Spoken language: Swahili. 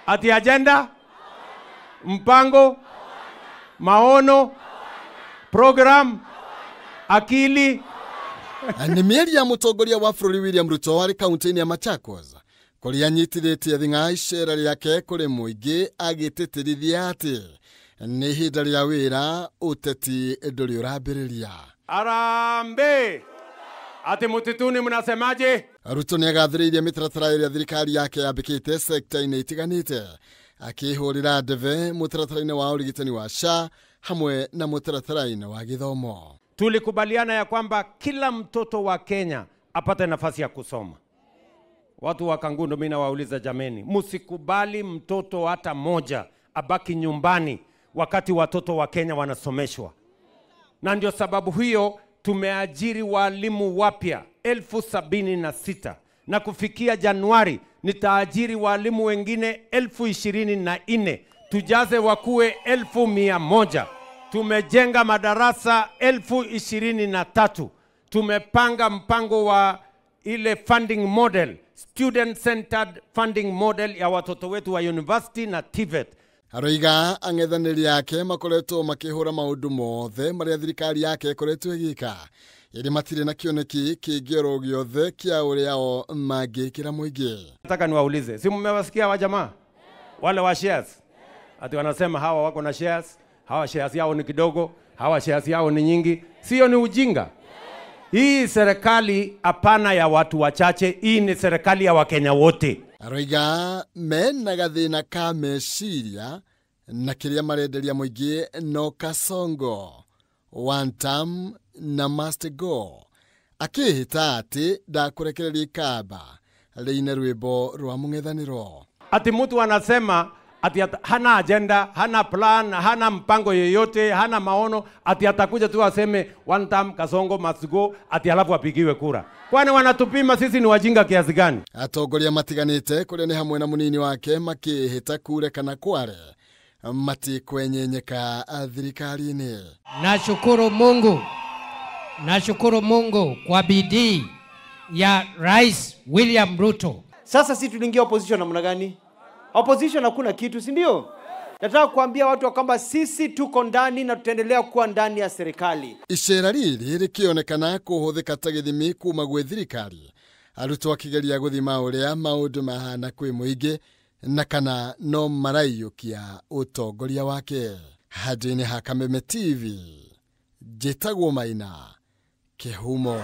Ati agenda, mpango, maono, program, akili. Nĩ mĩario ya mũtongoria wa bũrũri William Ruto arĩ kaunti-inĩ ya Machakos kũrĩa anyitithĩtie thing'a icera rĩake kũrĩ mũingĩ agĩtĩtĩrithia atĩ nĩ ihinda rĩa wĩra ũteti ndũrĩ ũrambĩrĩria. Harambee! Ati mutituni mnasemaje? Ruto nĩ agathĩrĩirie mĩtaratara ĩrĩa thirikari yake yambĩkĩte sekta-inĩ itiganĩte akĩhũrĩra ndebe mũtaratara-inĩ wa ũrigitani wa SHA hamwe na mũtaratara-inĩ wa gĩthomo. Tulikubaliana ya kwamba kila mtoto wa Kenya apate nafasi ya kusoma. Watu wa Kangundo, mimi nawauliza jameni, msikubali mtoto hata moja abaki nyumbani wakati watoto wa Kenya wanasomeshwa. Na ndio sababu hiyo tumeajiri walimu wapya 76,000 na kufikia Januari nitaajiri walimu wengine 24,000, tujaze wakue 100,000. Tumejenga madarasa 23,000. Tumepanga mpango wa ile funding model, student centered funding model ya watoto wetu wa university na TVET. Aroiga ang'ethanĩri ake makoretwo makĩhũra maũndũ mothe marĩa thirikari yake ĩkoretwo ĩgĩka ĩrĩ matirĩ na kĩoneki kĩngĩ oro gĩothe kĩa ũrĩa o mangĩkĩra mũingĩ. Nataka niwaulize, si mmewasikia wa jamaa wale wa shares? Ati wanasema hawa wako na shares, hawa shares yao ni kidogo, hawa shares yao ni nyingi. Sio ni ujinga? Hii serikali hapana ya watu wachache, hii ni serikali ya Wakenya wote. Aroiga mena gathĩna ka meciria na kĩrĩa marenderia mũingĩ no Kasongo, one term na must go. Akĩhĩta atĩ ndakũrekereria ikamba rĩine rwĩmbo rwa mũng'ethanĩro. Ati mtu anasema ati hana agenda, hana plan, hana mpango yeyote, hana maono, ati atakuja tu aseme one term Kasongo must go, ati alafu apigiwe kura. Kwani wanatupima sisi ni wajinga kiasi gani? Atongoria matiganĩte kũrĩa nĩ hamwe na mũnini wake makĩhĩta kure kana kware matikwenyenyeka thirikari-inĩ. Nashukuru Mungu, nashukuru Mungu kwa bidii ya Rais William Ruto. Sasa sisi tuliingia opposition namna gani? Opposition hakuna kitu, si ndio? Nataka kuambia watu kwamba sisi tuko ndani na tutaendelea kuwa ndani ya serikali. Icera rĩrĩ rĩkĩonekana kũhũthĩka ta gĩthimi kuma gwĩ thirikari, arutwo akĩgeria gũthima ũrĩa maũndũ mahana kwĩ mũingĩ na kana no maraiyũkia ũtongoria wake. Handũ-inĩ ha Kameme TV, njĩtagwo Maina Kĩhumo.